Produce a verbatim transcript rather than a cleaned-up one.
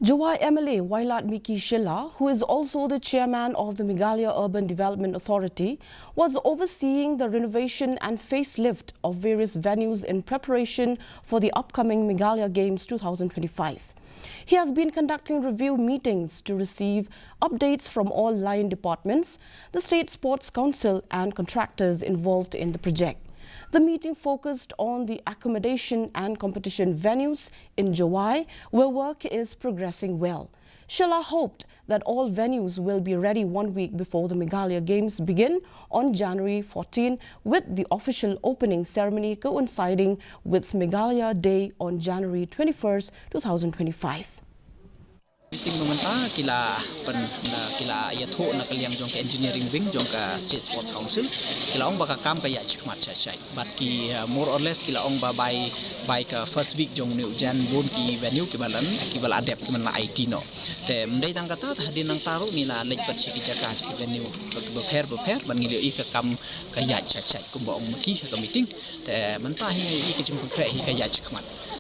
Jowai M L A Wailadmiki Shylla, who is also the chairman of the Meghalaya Urban Development Authority, was overseeing the renovation and facelift of various venues in preparation for the upcoming Meghalaya Games two thousand twenty-five. He has been conducting review meetings to receive updates from all line departments, the State Sports Council, and contractors involved in the project. The meeting focused on the accommodation and competition venues in Jowai, where work is progressing well. Shylla hoped that all venues will be ready one week before the Meghalaya Games begin on January fourteen, with the official opening ceremony coinciding with Meghalaya Day on January twenty-first, two thousand twenty-five. Meeting mynta ki la pyn la ki la ïathuh na ka liang jong ka engineering wing jong ka State Sports Council, ki la ong ba ka kam ka ïaid shakhmat shai shai. Bad ki, uh, more or less ki la ong ba bai bai ka first week jong une u Jan bun ki venue ki ba lan ki ba la dep ki ban la aiti noh. Te ym dei tang kata, te hadien nangta ruh ngi la leit pat sha ki jaka, sha ki venue ba pher ba pher ban ngi ïohi ka kam ka ïaid shai shai kumba ong ma ki ha ka meeting. Te mynta hi ngi ïohi ka jingpynkhreh hi ka ïaid shakhmat.